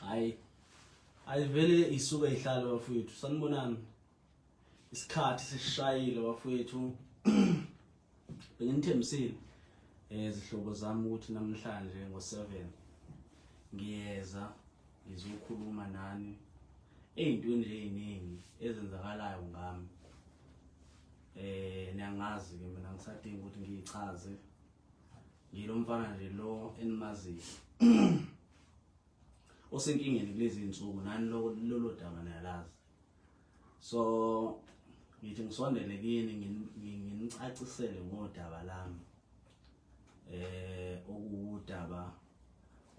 Hayi. Ayivele isuke ihlale bafowethu. Sanibonani. Isikhathi sishayile bafowethu. Benginithembisile zihlobo zami ukuthi namhlanje ngo-7 ngiyeza ngizokhuluma nani ey'ntweni nje ey'ningi ezenzakalayo ngami. Niyangazi ke mina ngisadinga ukuthi ngiyichaze. Ngilo mfana nje lo enimaziyo. Osenkingeni kulezi insuku nani lolo daba niyalazi. So ngithi ngisondele kini nginicacisele ngodaba lami. Okuwudaba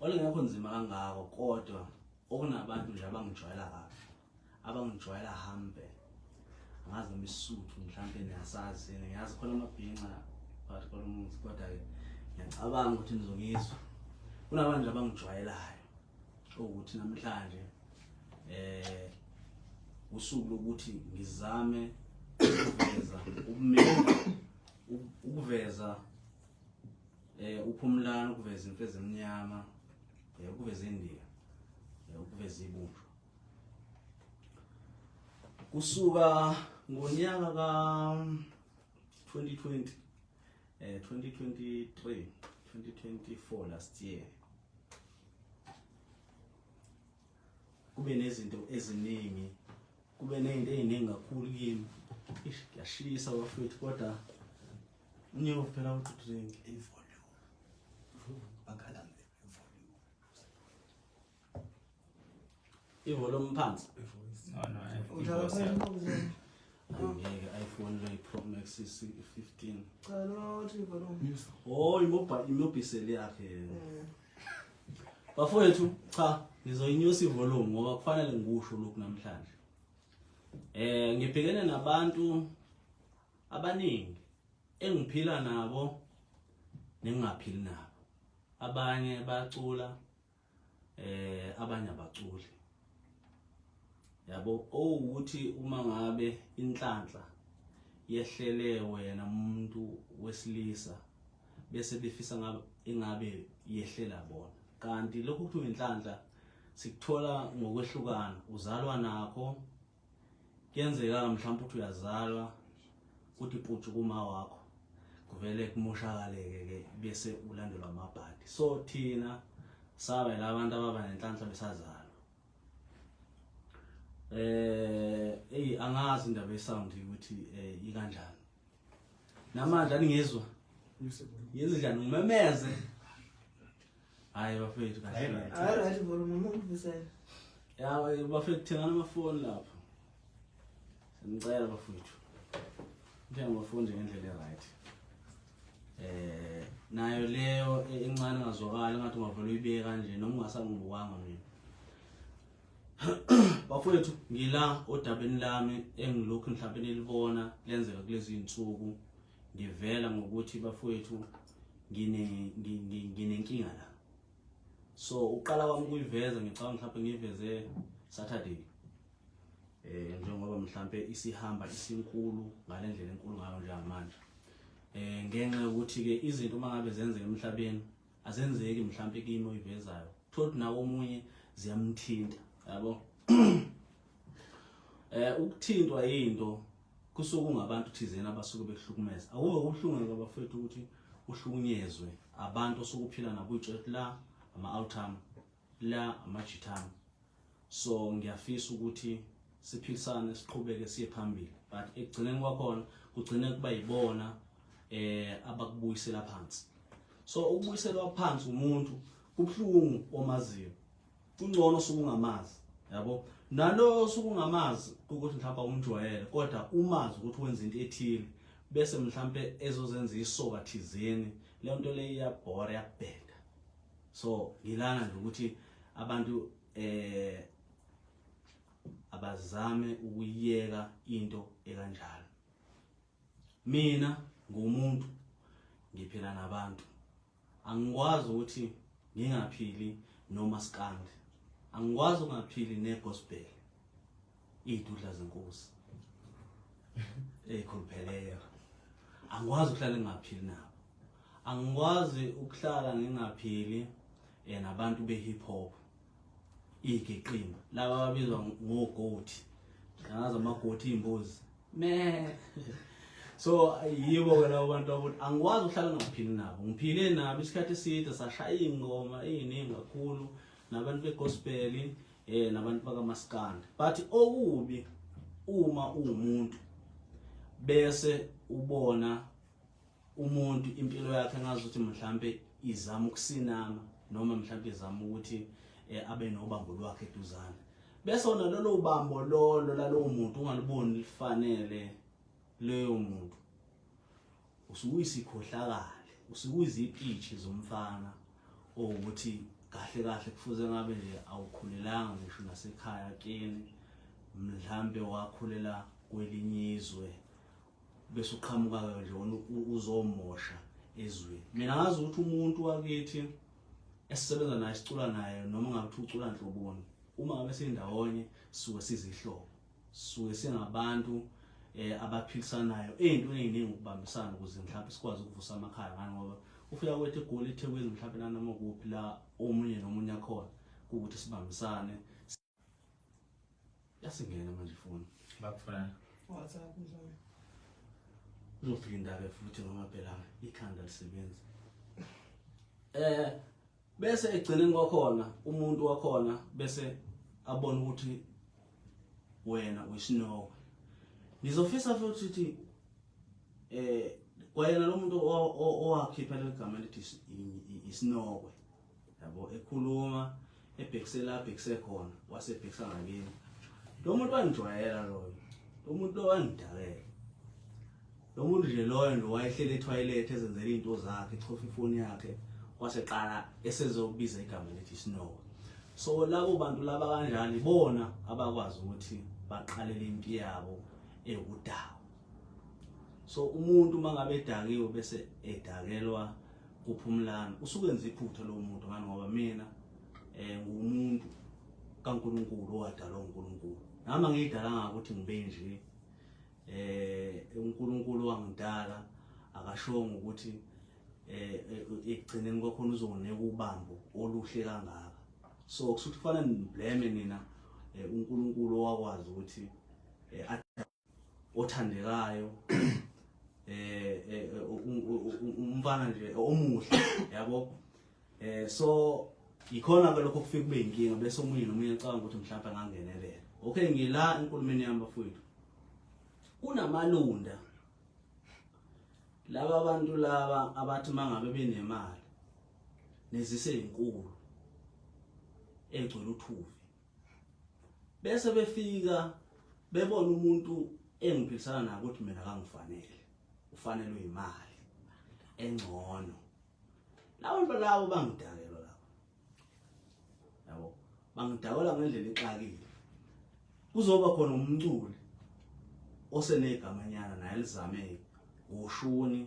olungekho nzima kangako kodwa okunabantu nje abangijwayela kabi. Abangijwayela hambe. Angazi noma isisuthu mhlampe niyasazi ngiyazi khona amabhinca phakathi kwalo muzi kodwa ke ngiyacabanga ukuthi nizongizwa. Kunabantu nje abangijwayelayo ukuthi namhlanje usuku lokuthi ngizame ukuveza ubumina ukuveza uphumlana ukuveza imfezi emnyama ukuveza indiya ukuveza ibunjwa. Kusuka ngonyaka ka 2020 2023 2024 last year kube nezinto eziningi kube nezinto eziningi kakhulu kimi. Ish, kuyashisa bafethu kodwa unyevu phela uthi drink i-volume bakhala nge-volume i-volume phansi. No, no, Udlala i-voice yakho. phela Angeke iPhone le Pro Max 15. Cha lo uthi volume. Oh, imobisel yakhe. Bafowethu, cha, ngizoyinyusa ivolume ngoba kufanele ngikusho lokhu namhlanje. Ngibhekene nabantu abaningi engiphila nabo nengingaphili nabo. Abanye bayacula, abanye abaculi. Yabo, owukuthi uma ngabe inhlanhla yehlele wena umuntu wesilisa bese befisa ngabe ingabe yehlela bona. Kanti lokhu kuthiwa inhlanhla sikuthola ngokwehlukana, uzalwa nakho. Kuyenzeka mhlawumbe ukuthi uyazalwa uthi putshu kuma wakho kuvele kumoshakaleke ke bese ulandelwa amabhadi. So thina saba labantu ababa nenhlanhla besazalwa. Ey angazi indaba yesound ukuthi ikanjani. Namanje aningizwa. Yenze njani ngimemeze? Hayi bafethu kahle. Hayi right volume umuntu ubisela. Ya bafethu thengana amafoni lapho. Ngicela bafethu. Ngithenga amafoni nje ngendlela e-right. Nayo leyo encane ngazwakala ngathi ungavela uyibeke kanje noma ungasangibukanga mina. Bafowethu ngila odabeni lami engilokhu mhlawumbe nilibona lenzeka kulezi insuku ngivela ngokuthi bafowethu nginenkinga la. So uqala kwami ukuyiveza ngicabanga mhlawumbe ngiveze Saturday. Njengoba mhlawumbe isihamba isinkulu ngalendlela enkulu ngayo njengamanje. Ngenxa yokuthi ke izinto uma ngabe zenzeka emhlabeni azenzeki mhlawumbe kimi oyivezayo. Thothi nawo omunye ziyamthinta, yabo. Ukuthintwa into kusuke kungabantu thizeni abasuke behlukumeza. Akube kubuhlungu ke bafethu ukuthi uhlukunyezwe abantu osuke uphila nabo uyitshela la ama-outcome la amajithama. So ngiyafisa ukuthi siphilisane siqhubeke siye phambili, but ekugcineni kwakhona kugcine kuba yibona abakubuyisela phansi. So ukubuyiselwa phansi umuntu kubuhlungu omaziyo, kungcono sukungamazi, yabo. Nalo sukungamazi ukuthi mhlawumbe umjwayele kodwa umazi ukuthi wenza into ethile bese mhlawumbe ezozenza isoka thizeni, leyo nto leyo iyabhora, iyabheda. So ngilana nje ukuthi abantu abazame ukuyeka into ekanjalo. Mina ngumuntu ngiphila nabantu, angikwazi ukuthi ngingaphili nomaskandi, angikwazi ukungaphili negospel, iy'dudla zenkosi ey'khulupheleyo, angikwazi ukuhlala ngingaphili nabo, angikwazi ukuhlala ngingaphili nabantu be-hip hop. igeqimba laba ababizwa ngogoti angazi amagoti iy'mbuzi me so yibo ke labo bantu ukuthi angikwazi ukuhlala ngaphili nabo ngiphile nabo isikhathi eside sashaya iy'ngoma ey'ningi kakhulu nabantu begospel eh nabantu bakamaskandi but okubi uma uwumuntu bese ubona umuntu impilo yakhe ngazi ukuthi mhlambe izama ukusinama noma mhlambe izama ukuthi eh, abe nobambo lwakhe eduzane bese wona lolo bambo lolo lalowo muntu ungaliboni lifanele leyo muntu usukuyisikhohlakali usukuyizipitshi zomfana owukuthi kahle kahle kufuze ngabe nje awukhulelanga ngisho nasekhaya kini mhlambe wakhulela kwelinye izwe bese uqhamuka-ke nje wona uzomosha ezweni mina ngazi ukuthi umuntu wakithi esisebenza naye sicula naye noma ngabe uthi ucula nhloboni uma ngabe sindawonye sisuke sizihlobo sisuke singabantu eh abaphilisanayo ey'ntweni ey'ningi ukubambisana ukuze mhlawumbe sikwazi ukuvusa amakhaya ngani ngoba ufika kwethu egoli ethekwini mhlawumbe nanoma kuphi la omunye nomunye akhona kuwukuthi sibambisane Yasingena manje ifoni. Bakufuna. WhatsApp mhlawumbe. Uzofika indaba futhi ngoba phela ikhanda lisebenzi. Eh bese egcineni kwakhona umuntu wakhona bese abona ukuthi wena uyisinoko. Ngizofisa futhi ukuthi eh kwayena lo muntu owakhipha leli gama elithi isinokwe yabo ekhuluma ebhekise la abhekise khona wasebhekisa ngakini lo muntu wangijwayela loyo lo muntu lo wangidakela lo muntu nje loyo nje wayehleli ethoyilethe ezenzela iy'nto zakhe echofa ifoni yakhe waseqala esezobiza igama lethi snow so labo bantu laba kanjani bona abakwazi ukuthi baqalele impi yabo ewudawo so umuntu uma ngabe edakiwe bese edakelwa kuphumlana usuke enza iphutha lowo muntu ngani ngoba mina eh ngumuntu kaNkuluNkulu owadalwa uNkulunkulu nami angiyidalanga ukuthi ngibe nje eh uNkulunkulu wangidala akashongo ukuthi eh, eh ekugcineni kwakhona uzonginika ubambo oluhle kangaka so kusuthi kufanele niblame nina eh, uNkulunkulu owakwazi ukuthi eh, othandekayo eh, eh, eh umfana nje omuhle yabo eh so ikhona ke lokho kufika kube inkinga bese omunye nomunye ecabanga ukuthi mhlawumbe angangenelela okay ngila enkulumeni yami bafowethu kunamalunda laba bantu laba abathi mangabe benemali nezise inkulu egcwele uthuvi bese befika bebona umuntu engiphilisana naye ukuthi mina kangifanele ufanelwe imali engcono labo bantu labo bangidakelwa labo yabo bangidakela ngendlela exakile kuzoba khona umculi osenegamanyana naye lizame ngoshuni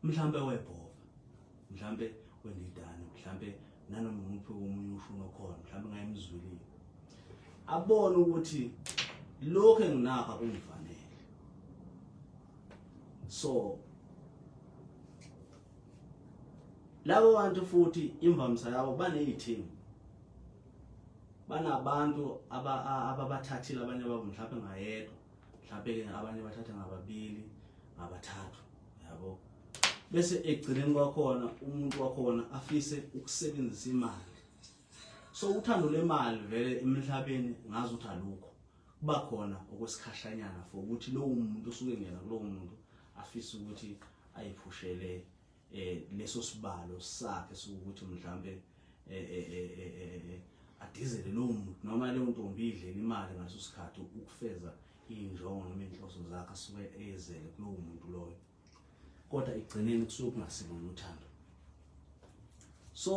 mhlambe webhova mhlambe wendidane mhlambe nanoma umuphi omunye ushuni okhona mhlambe ngayemzwilile abone ukuthi lokho enginakho akungifanele so labo bantu futhi imvamisa yabo baneyithimu banabantu ababathathile abanye babo mhlawumbe ngayedwa mhlawumbe ke abanye bathatha ngababili ngabathathu yabo bese ekugcineni kwakhona umuntu wakhona afise ukusebenzisa imali so uthando lemali vele emhlabeni ngazi ukuthi alukho kuba khona okwesikhashanyana for ukuthi lowo muntu osuke ngena kulowo muntu afise ukuthi ayiphushele eh leso sibalo sakhe sokuthi mhlambe eh, eh, eh, adizele lowo muntu noma leyo ntombi idlela imali ngaleso sikhathi ukufeza iy'njongo noma iy'nhloso zakhe asuke ezele kulowo muntu loyo kodwa ekugcineni kusuke kungasilona uthando so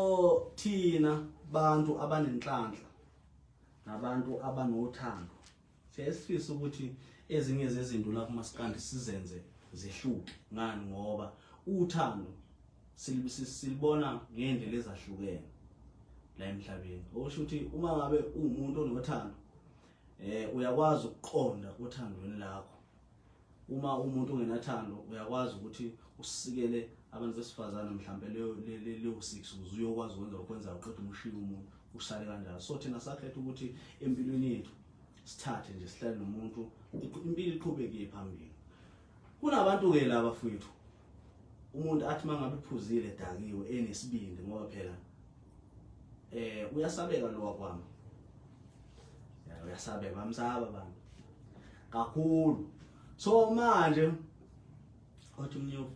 thina bantu abanenhlanhla nabantu abanothando Siyaye sifise ukuthi ezinye zezinto la kumaskandi sizenze zihluke ngani ngoba uthando silibona ngendlela ezahlukene la emhlabeni okusho ukuthi uma ngabe uwumuntu onothando eh uyakwazi ukuqonda othandweni lakho uma umuntu ungenathando uyakwazi ukuthi usikele abantu besifazane mhlambe leyo leyo 6 ukuze uyokwazi ukwenza okwenzayo uqeda umshiye umuntu Usale kanjalo. So thina sakhetha ukuthi empilweni yethu sithathe nje sihlale nomuntu impilo iqhubeke iye phambili. Kunabantu ke laba fethu umuntu athi mangabe ephuzile dakiwe enesibindi ngoba phela eh uyasabeka lo wakwami. Ya uyasabeka bamsaba abantu kakhulu. So manje othi umnyovu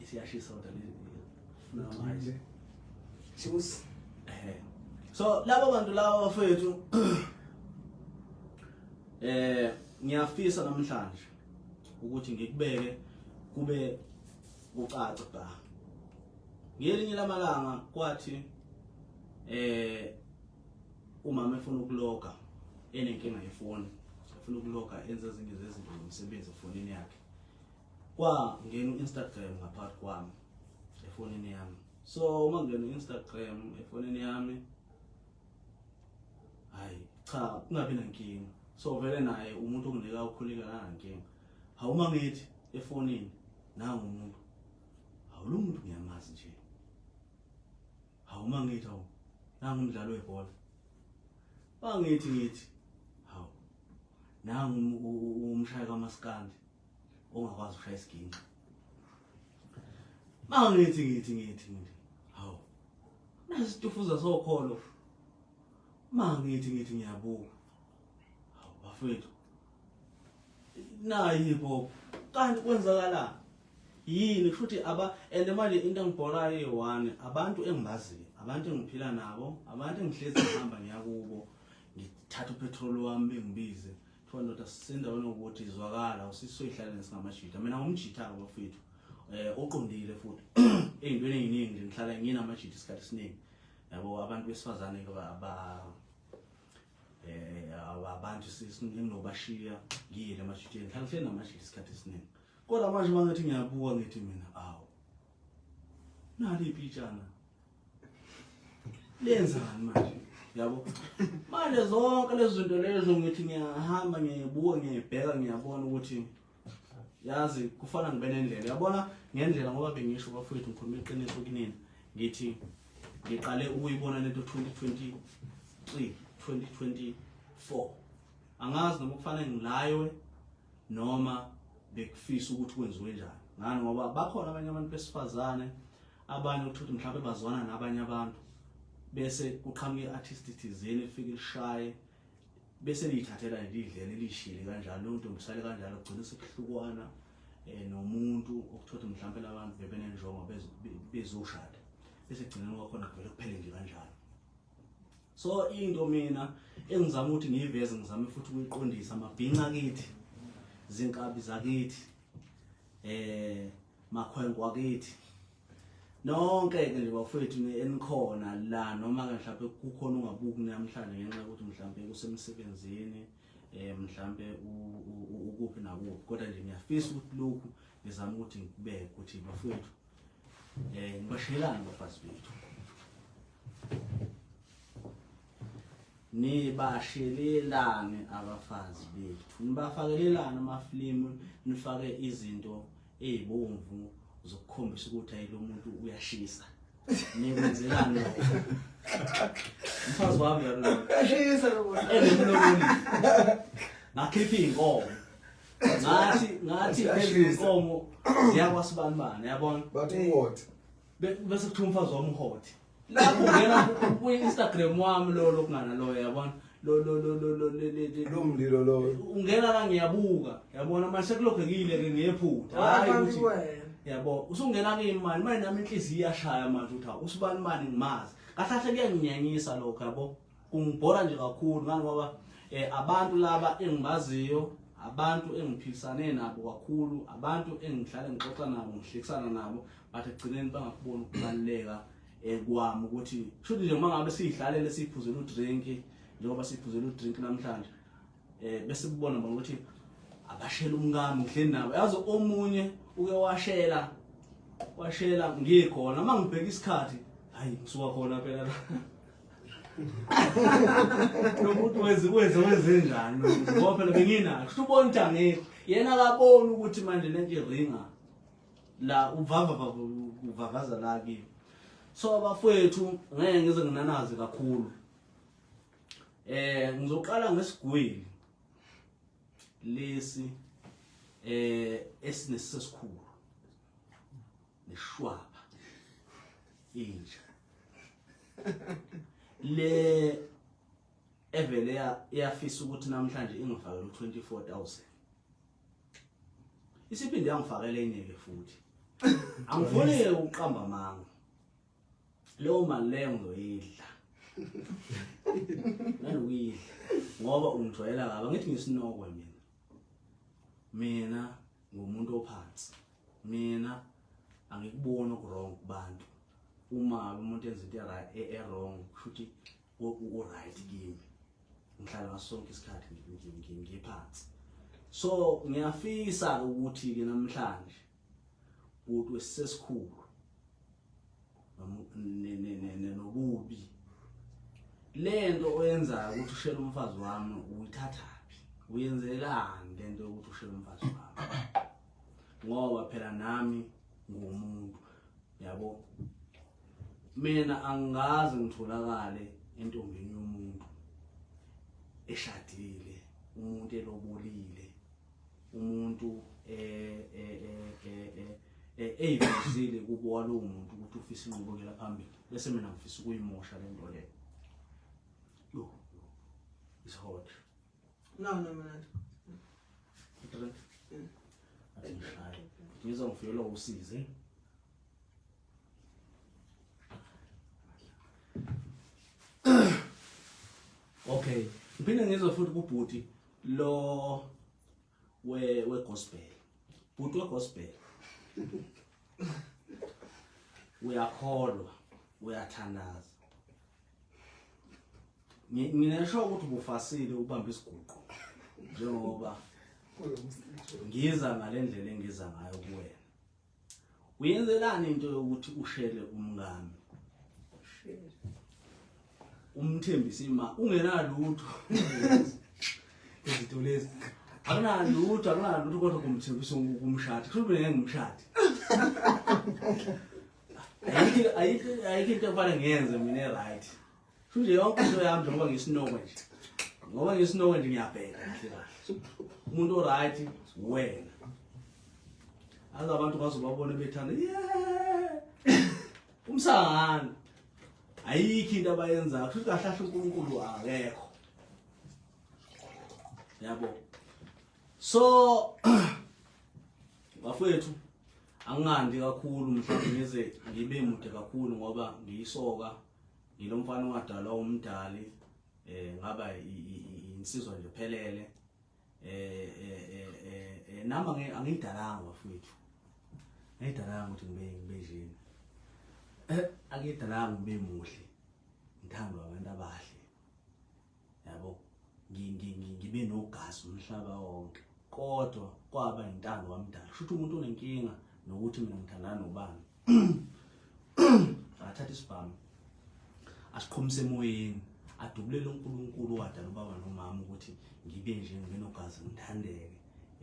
isiyashisa kodwa le funa Juice. Eh. So labo bantu laba bafethu eh ngiyafisa namhlanje ukuthi ngikubeke kube kucace ba. Ngelinye lamalanga kwathi eh umama efuna ukuloga enenkinga yefoni efuna ukuloga enze ezinye zezinto zomsebenzi efonini yakhe kwangena u-Instagram ngaphakathi kwami efonini yami so uma ngena u-Instagram efonini yami hayi cha kungabi nankinga so vele naye umuntu onginika ukhuleka kanankinga hawu uma ngithi efonini nangu umuntu hawu lo muntu ngiyamazi nje hawu uma ngithi hawu nangu umdlalo webhola bangithi ngithi hawu nangu umshayi kamaskandi ongakwazi ukushaya isiginci mangithi ngithi ngithi ngithi hawu nasitufuza sokholo mangithi ngithi ngiyabuka hawu bafethu nayi hip hop kanti kwenzakala yini kusho ukuthi aba and manje into engibhorayo eyi-one abantu engibaziyo abantu engiphila nabo abantu engihlezi ngihamba ngiyakubo ngithatha upetrol wami bengibize kuthiwa ndoda sisendaweni yokuthi zwakala usisoyihlalele singamajita mina ngumjitha-ke bafethu um oqondile futhi ey'ntweni ey'ningi nje ngihlala nginamajita isikhathi esiningi yabo abantu besifazane-ke eh abantu enginobashiya ngiyile emajiteni ngihlala ngihleli namajita isikhathi esiningi kodwa manje uma ngithi ngiyabuka ngithi mina awu nali ipitshana lenzani manje yabo manje zonke lezi zinto lezo ngithi ngiyahamba ngiyayibuka ngiyayibheka ngiyabona ukuthi yazi kufana ngibe nendlela yabona ngendlela ngoba bengisho bafowethu ngikhuluma iqiniso kunina ngithi ngiqale ukuyibona lento 2023 2024 angazi noma kufanele ngilaywe noma bekufisa ukuthi kwenziwe njani ngani ngoba bakhona abanye abantu besifazane abanye ukuthi mhlawumbe bazwana nabanye abantu bese kuqhamuka i-artist thizeni efike ishaye bese liyithathela nje idlela elishile kanjalo leyo ntombi isale kanjalo kugcina sekuhlukwana eh nomuntu okuthothi mhlawumbe labantu bebenenjongo bezoshada bese gcineni kwakhona kuvele kuphele nje kanjalo so into mina engizama ukuthi ngiyiveze ngizame futhi ukuyiqondisa amabhinca kithi zinkabi zakithi eh makhwenkwe akithi nonke ke nje bafowethu enikhona la noma ke mhlawumbe kukhona ungabuki namhlanje ngenxa yokuthi mhlawumbe kusemsebenzini eh mhlawumbe ukuphi nakuphi kodwa nje ngiyafisa ukuthi lokhu ngizama ukuthi ngikubeke ukuthi bafowethu eh ngibashelani abafazi bethu nibashelelani abafazi bethu nibafakelelani amafilimu nifake izinto ezibomvu zokukhombisa ukuthi ayi lo muntu uyashisa nikwenzelani lokho mfazi wami yalo uyashisa lo muntu enemloboli ngakhipha iy'nkomo ngathi ngathi lezi nkomo ziyakwasibanibani yabona bathi uhot bese kuthiwa umfazi wami uhot lapho ungena ku-instagram wami lo lokungana loyo yabona lo lo lo lo lo lo mlilo lo ungena la ngiyabuka yabona manje sekulokhu ngiyile ke ngiyephutha hayi ukuthi yabo usungena kimi manje manje nami inhliziyo iyashaya manje ukuthi hawu usibani mani ngimazi kahle kahle kuyanginyanyisa lokho yabo kungibhora nje kakhulu ngani ngoba eh abantu laba engibaziyo abantu engiphilisane nabo kakhulu abantu engihlale ngixoxa nabo ngihlekisana nabo but ekugcineni bangakuboni ukubaluleka eh, kwami ukuthi shuthi nje uma ngabe siyihlalele siyiphuzela udrink njengoba siyiphuzela udrink namhlanje eh bese kubona bona ukuthi abashela umkami ngihleli nabo yazi omunye uke washela washela ngikhona uma ngibheka isikhathi hayi ngisuka khona phela la lo muntu wenze wenze wenze njani ngoba phela benginakho kusho ubona ukuthi angekho yena akaboni ukuthi manje lento iringa La uvava uvavaza la kimi. So abafowethu ngeke ngize nginanaze kakhulu. Ngizoqala ngesigwili lesi esinesesikhulu neshwaba inja le evele yafisa ukuthi namhlanje ingifakele u24000 isiphinde yangifakela enye ke futhi. Angifuni ukuqamba amanga, leyo mali leyo ngizoyidla nalokuyidla ngoba ungijwayela kabi. Angithi ngisinokwe mina, mina ngumuntu ophansi, mina angikuboni oku-wrong kubantu. Uma ngabe umuntu enza into e-wrong, kusho ukuthi u-right kimi. Ngihlala ngaso sonke isikhathi ngiphansi. So ngiyafisa ukuthi-ke namhlanje bhuti wesisesikhulu nobubi, lento oyenzayo ukuthi ushele umfazi wami uyithathaphi? Uyenzelani lento yokuthi ushele umfazi wami? Ngoba phela nami ngumuntu, yabo. Mina angikaze ngitholakale entombini yomuntu eshadile, umuntu elobolile, umuntu eyivezile kubo walowo muntu ukuthi ufisa inqubekela phambili, bese mina ngifisa ukuyimosha le nto leyo. Yo, it's hot. No, mina. Drink. Athi ngishaye ngizwa ngifikelwa usizi. Okay, ngiphinde ngizwe futhi kubhuti lo we gospel. Bhuti we gospel, uyakholwa, uyathandaza. Nginesho ukuthi ubufasile ubamba isiguqo njengoba ngiza ngalendlela engiza ngayo kuwena. Uyenzelani into yokuthi ushele umngami, umthembise ima ungenalutho? Izinto lezi akunalutho, akunalutho, kodwa kumthembisa ukumshada. Kusho ukuthi ngeke ngimshade. Ayikho, ayikho, ayikho into ekufanele ngiyenze mina e-right. Kusho nje yonke into yami, njengoba ngisinokwe nje, ngoba ngisinokwe nje, ngiyabheka kahle kahle umuntu o-right wena. Aze abantu bazobabona bethanda, yeah, umsangano. Ayikho into abayenzayo. Kusho ukuthi kahle kahle uNkulunkulu akekho, yabo. So bafowethu, angingandi kakhulu, mhlawumbe ngize ngibe mude kakhulu, ngoba ngiyisoka, ngilo mfana owadalwa umdali, ngaba insizwa nje phelele. Nami angiyidalanga bafowethu, angiyidalanga ukuthi ngibe njena. Angiyidalanga ngibe muhle, ngithandwa abantu abahle, yabo, ngibe nogazi umhlaba wonke, kodwa kwaba intando kamdala. Kusho ukuthi umuntu onenkinga nokuthi mina ngithandana nobani akathatha isibhamu asiqhumise emoyeni, adubulele uNkulunkulu owadala ubaba nomama ukuthi ngibe nje, ngibe nogazi, ngithandeke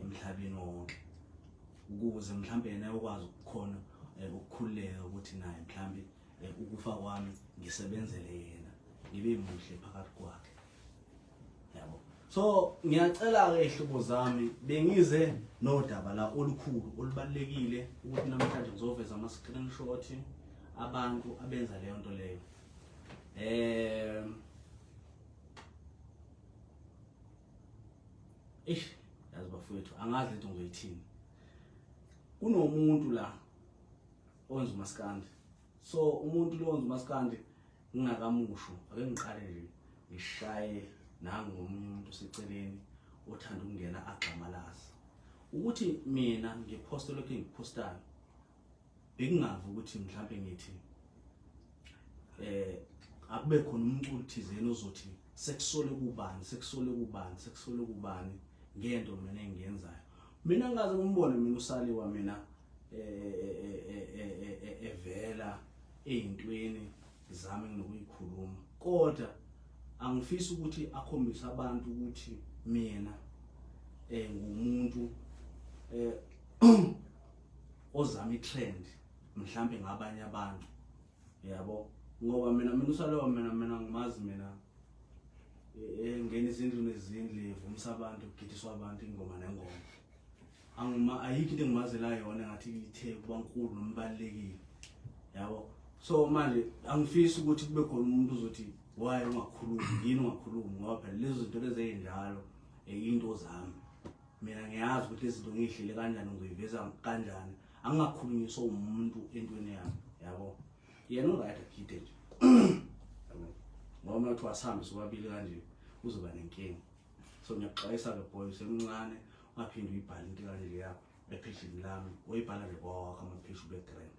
emhlabeni wonke, ukuze mhlambe yena ayokwazi ukukhona ukukhululeka ukuthi naye mhlambe ukufa kwami ngisebenzele yena, ngibe muhle phakathi kwakhe, yabo. So ngiyacela-ke ihlobo zami, bengize nodaba la olukhulu olubalulekile ukuthi namhlanje ngizoveza ama-screenshot abantu abenza leyo nto leyo. Eish, yazi bafowethu, angazi lento ngizoyithini. Kunomuntu la owenza umaskandi. So umuntu lo owenza umaskandi, ngingakamusho, ake ngiqale nje ngishaye nangu ngomunye umuntu oseceleni othanda ukungena agxamalaza ukuthi mina ngiphoste lokhu engikuphostayo. Bekungavi ukuthi mhlambe ngithi akube khona umculo thizeni ozothi sekusole kubani, sekusole kubani, sekusole kubani ngento mina engiyenzayo. Mina ngaze ngimbone mina usaliwa mina evela eyintweni zami nginokuyikhuluma, kodwa angifisi ukuthi akhombise abantu ukuthi mina ngumuntu. ozama i-trend mhlambe ngabanye abantu yabo ngoba mina mina usalowa mina mina ngimazi mina engena izindlu nezindlu evumisa abantu kugidiswa abantu ingoma nengoma angima ayikho into engimazela yona ngathi ithe kuba nkulu noma ibalulekile yabo. So manje angifisi ukuthi kube khona umuntu uzothi why ungakhulumi, yini ungakhulumi, ngoba phela lezo zinto lezi ey'njalo into zami mina ngiyazi ukuthi lezi zinto ngiyihlele kanjani, ngizoyiveza kanjani, angingakhulunyiswa umuntu entweni yami yabo. Yena uright agide nje yabo, ngoba uma kuthiwa asihambe sobabili kanje uzoba nenkinga. So ngiyakuxwayisa-ke boy, usemncane, ungaphinde uyibhale into kanje yakho epheshini lami, uyibhala nje kwawakho amapheshi ube grand.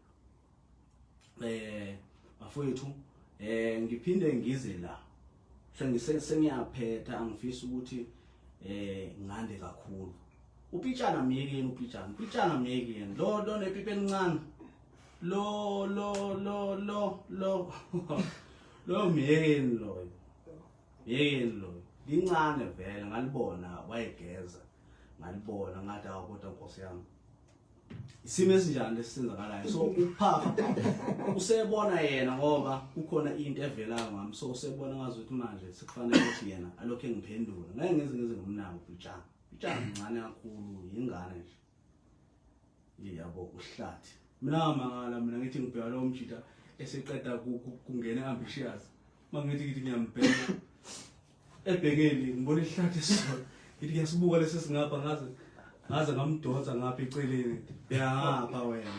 Bafowethu, ngiphinde ngize la sengiyaphetha, angifisi ukuthi ngande kakhulu. Upitshana myekeni, upitshana, upitshana myekeni, lo lo nepipi elincane, lo lo lo lo lo lo myekeni loyo, myekeni loyo, lincane vele ngalibona wayegeza, ngalibona ngathi awu kodwa Nkosi yami isimo esinjani lesenzakalayo. So ukuphapha usebona yena ngoba kukhona into evelayo ngami, so usebona ngazi ukuthi manje sekufanele ukuthi yena alokhu engiphendula, ngeke ngize ngize ngomnako upitshana, upitshana mncane kakhulu, yingane nje yabo uhlathi. Mina ngamangala mina ngithi ngibheka lo mjita eseqeda kungena ambitious, mangithi ngithi ngiyambheka ebhekeni ngibona ihlathi esisodwa, ngithi ngiyasibuka lesi singapha, ngaze ngaze ngamdonsa ngapha eceleni, bheka wena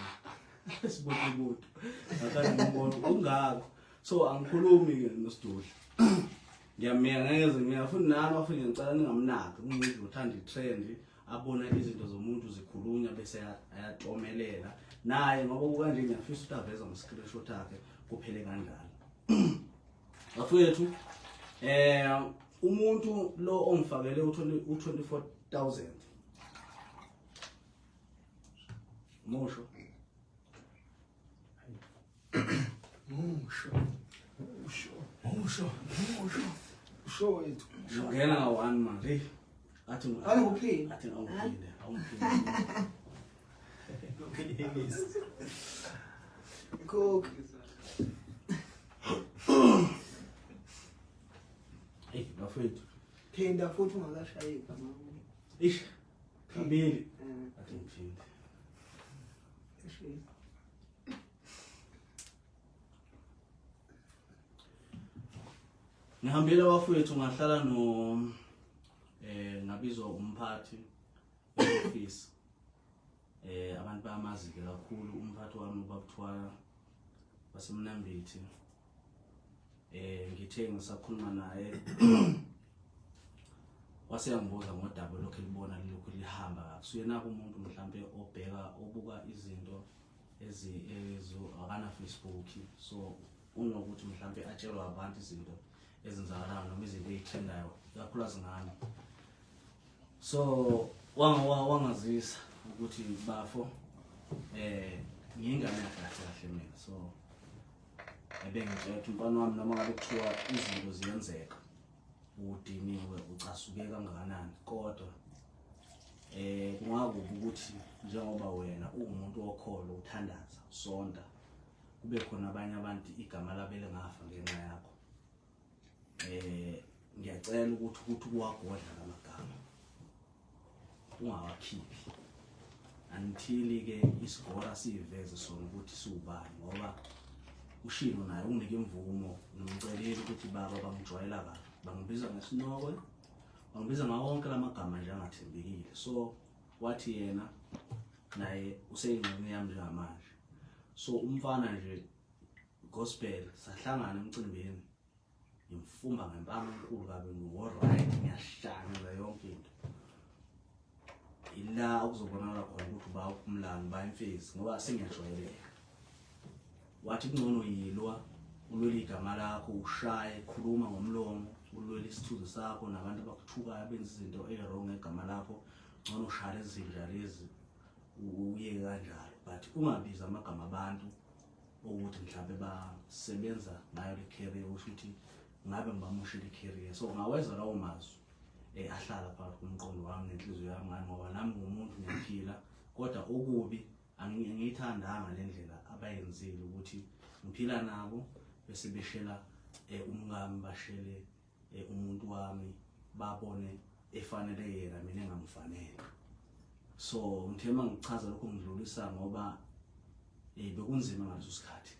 sibutubutu ngathanda ngibona ungaka. So angikhulumi ke noSidudla, ngiyamiyeka ngeke ngiyafuna nami afike, ngicela ningamnaki umuntu uthanda i-trend, abona izinto zomuntu zikhulunywa bese ayatomelela naye, ngoba kukanje ngiyafisa ukuthi aveze ama-screenshot akhe kuphele kanjalo. Bafowethu, umuntu lo ongifakele u-24,000 musho musho musho musho musho musho wethu ngena nga-one manje athi Awuphinde. Athi awuphinde, awuphinde. Coke. Eyi bafowethu, Phinda futhi ungakashayi igama. Ish kabili. Eh, Athi ngiphinde. Eish. Ngihambile bafowethu, ngahlala no ngabizwa umphathi we-office, abantu bayamazi ke kakhulu umphathi wami ubabuthwala wasemnambithi. Ngithe ngisakhuluma naye wase yangibuza ngodaba lokhu elibona lilokhu lihamba kakusuye nako umuntu mhlambe obheka obuka izinto ezi ezo akana Facebook, so unokuthi mhlambe atshelwa abantu izinto ezenzakalayo noma izinto ey'trendayo ikakhulukazi ngami. So wangazisa ukuthi bafo ngiyingane yakhe kahle kahle mina. So ebengitshela ukuthi umfana wami noma ngabe kuthiwa izinto ziyenzeka udiniwe ucasuke kangakanani, kodwa kungakubi ukuthi njengoba wena uwumuntu wokholo uthandaza usonta kube khona abanye abantu igama labo elingafa ngenxa yakho. Ngiyacela ukuthi uwagodla lamagama ungawakhiphi until ke isigora siveze sona ukuthi siwubani, ngoba ushilo naye unginike imvumo, ngimcelile ukuthi baba bangijwayela kabi, bangibiza ngesinokwe, bangibiza ngawo wonke lamagama nje angathembekile. So wathi yena naye useyingxenye yami njengamanje. So umfana nje gospel sahlangana emcimbini, ngimfumba ngempama enkulu kabi, ngiwo-right, ngiyashaya ngenza yonke into. Ila okuzobonakala khona ukuthi uba uphumlani uba imfezi, ngoba sengiyajwayeleka. Wathi kungcono yilwa ulwele igama lakho, ushaye, khuluma ngomlomo, ulwele isithunzi sakho nabantu abakuthukayo benza izinto ey'wrong ngegama lakho, ngcono ushaya lezi zinja lezi uyeke kanjalo, but ungabizi amagama abantu ukuthi mhlawumbe basebenza ngayo le career, usho ukuthi ngabe ngibamoshile i-career. So ngaweza lawo mazwi ahlala phakathi komqondo wami nenhliziyo yami ngani, ngoba nami ngumuntu ngiyaphila, kodwa okubi Angiyithandanga le ndlela abayenzile ukuthi ngiphila nabo bese beshela eh, umkami bashele eh, umuntu wami babone efanele yena mina engamfanele so ngithe uma ngichaza lokho ngidlulisa ngoba eh bekunzima ngaleso sikhathi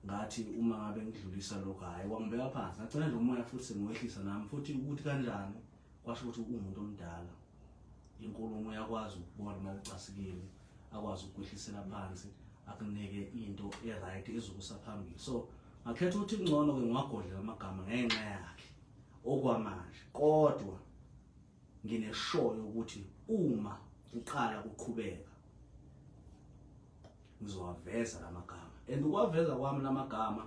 ngathi uma ngabe ngidlulisa lokho hhayi wangibeka phansi ngagcina nje umoya futhi sengiwehlisa nami futhi ukuthi kanjani kwasho ukuthi uwumuntu omdala inkulumo uyakwazi ukubona uma ucasikile akwazi ukukwehlisela phansi akunike into e-right ezokusa phambili so ngakhetha ukuthi kungcono-ke ngiwagodle amagama ngenxa yakhe okwamanje kodwa ngineshoyo ukuthi uma kuqala kuqhubeka ngizowaveza lamagama and ukwaveza kwami lamagama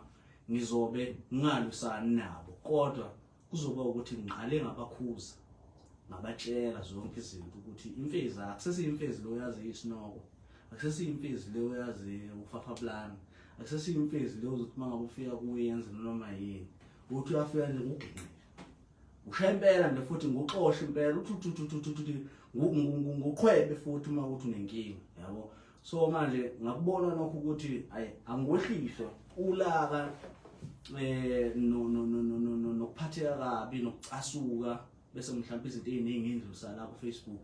ngizobe ngingalwisani nabo kodwa kuzoba ukuthi ngiqale ngabakhuza ngabatshela zonke izinto ukuthi imfezi akusesiyimfezi lo yazi isinoko akusesiyimfezi leyo yazi ufafaplana akusesiyimfezi leyo uzothi uma ngabe ufika kuye yenze noma yini uthi uyafika nje nguginqile ushaya impela nje futhi nguxoshe impela uthi uthi uthi uthi nguqhwebe futhi uma uthi unenkinga yabo so manje ngakubona lokho ukuthi ayi angikwehliswa ulaka eh no no no no no nokuphatheka kabi nokucasuka bese mhlawumbe izinto eziningi indlusa la ku Facebook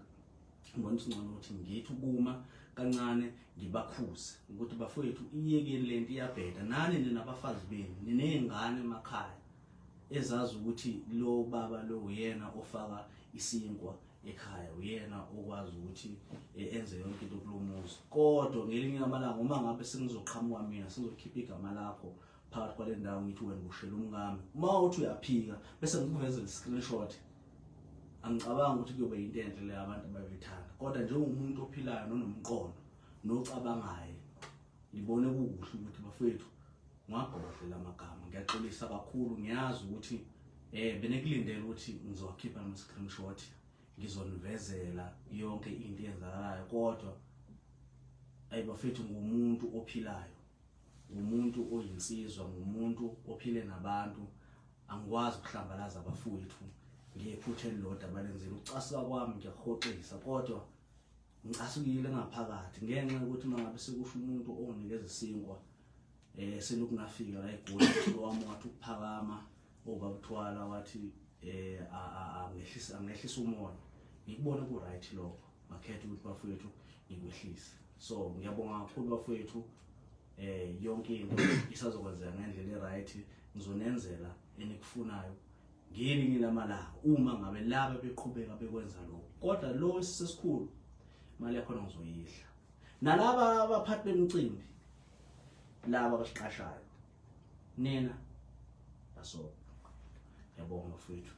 ngibona ukuthi ngcono ukuthi ngithi ukuma kancane ngibakhuze ukuthi bafowethu iyekeni lento iyabheda nani ninabafazi benu ninezingane emakhaya ezazi ukuthi lo baba lo uyena ofaka isinkwa ekhaya uyena okwazi ukuthi eh, enze yonke into kulo muzi kodwa ngelinye lamalanga uma ngabe sengizoqhamuka mina sengizokhipha igama lakho phakathi kwale ndawo ngithi wena ushela umkami uma uthi uyaphika bese ngikuvezela i-screenshot angicabangi ukuthi kuyobe yinto enhle leyo abantu abayoyithanda kodwa njengomuntu ophilayo nonomqondo nocabangayo ngibone kukuhle ukuthi bafethu ngiwagodle la magama ngiyaxolisa kakhulu ngiyazi ukuthi eh benekulindele ukuthi ngizowakhipha nama screenshot ngizonivezela yonke into eyenzakalayo kodwa ayi bafethu ngumuntu ophilayo ngumuntu oyinsizwa ngumuntu ophile nabantu angikwazi ukuhlambalaza abafowethu ngephutha elilodwa abalenzile ukucasuka kwami ngiyakuhoxisa kodwa ngicasukile ngaphakathi ngenxa yokuthi uma ngabe sekusho umuntu onginikeza isinkwa eh selokhu ngafika la eGoli wami wathi ukuphakama obabuthwala wathi eh angehlisa angehlisa umoya ngikubona ku right lokho ngakhetha ukuthi bafowethu ngikwehlise so ngiyabonga kakhulu bafowethu eh yonke into isazokwenzeka ngendlela e-right ngizonenzela enikufunayo ngelinye lamalanga uma ngabe laba beqhubeka bekwenza lokho kodwa lo sesikhulu imali yakhona ngizoyidla nalaba abaphathi bemicimbi laba abasiqashayo nina baso ngiyabonga bafowethu.